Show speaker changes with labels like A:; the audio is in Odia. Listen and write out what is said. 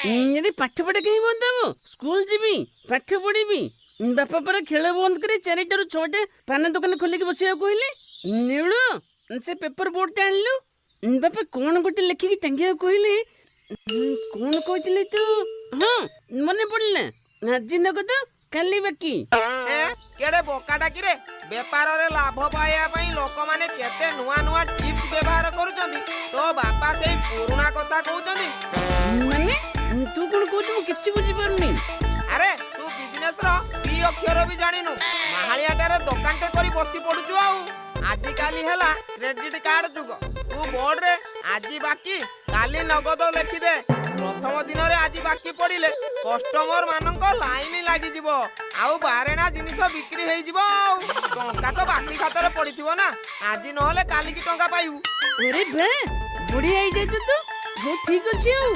A: ଆରେ, ପାଠ ପଢା କାହିଁ ବନ୍ଦ ହବ? ସ୍କୁଲ ଯିବି, ପାଠ ପଢିବି। ବାପା ପରା ଖେଳ ବନ୍ଦ କରି 4ଟାରୁ 6ଟା ପାନ ଦୋକାନ ଖୋଲିକି ବସିବାକୁ କହିଲେ। ନେଉଳ, ସେ ପେପର ବୋର୍ଡଟା ଆଣିଲୁ। ବାପା କଣ ଗୋଟେ ଲେଖିକି ଟାଙ୍ଗିବାକୁ କହିଲେ। କଣ କହିଥିଲେ ତୁ? ହଁ, ମନେ ପଡିଲା, ଆଜି ନଗଦ କାଲି ବାକି।
B: ଏ କେଡେ ବୋକାଟା କିରେ? ବେପାରରେ ଲାଭ ପାଇବା ପାଇଁ ଲୋକମାନେ କେତେ ନୂଆ ନୂଆ ଟିପ୍ସ ବ୍ୟବହାର କରୁଛନ୍ତି, ତୋ ବାପା ସେଇ ପୁରୁଣା କଥା କହୁଛନ୍ତି।
A: ମାନେ ତୁ କଣ କହୁଛୁ, ମୁଁ କିଛି ବୁଝିପାରୁନି।
B: ଆରେ, ତୁ ବିଜନେସ ର ବି ଅକ୍ଷର ବି ଜାଣିନୁ, ମାହାଳିଆଟାରେ ଦୋକାନଟେ କରି ବସି ପଡୁଛୁ। ଆଉ ଆଜିକାଲି ହେଲା କ୍ରେଡିଟ କାର୍ଡ ଯୁଗ। ତୁ ବୋର୍ଡରେ ଆଜି ବାକି କାଲି ନଗଦ ଲେଖିଦେ। ପ୍ରଥମ ଦିନରେ ଆଜି ବାକି ପଡିଲେ କଷ୍ଟମର ମାନଙ୍କ ଲାଇନ ଲାଗିଯିବ ଆଉ ବାରେଣା ଜିନିଷ ବିକ୍ରି ହେଇଯିବ। ଆଉ ଟଙ୍କା ତ ବାକି ଖାତାରେ ପଡିଥିବ ନା, ଆଜି ନହେଲେ କାଲିକି ଟଙ୍କା ପାଇବୁ।
A: ଆରେ ବା, ବଢିଆ ହେଇଯାଇଛି ତ। ହଉ, ଠିକ ଅଛି, ଆଉ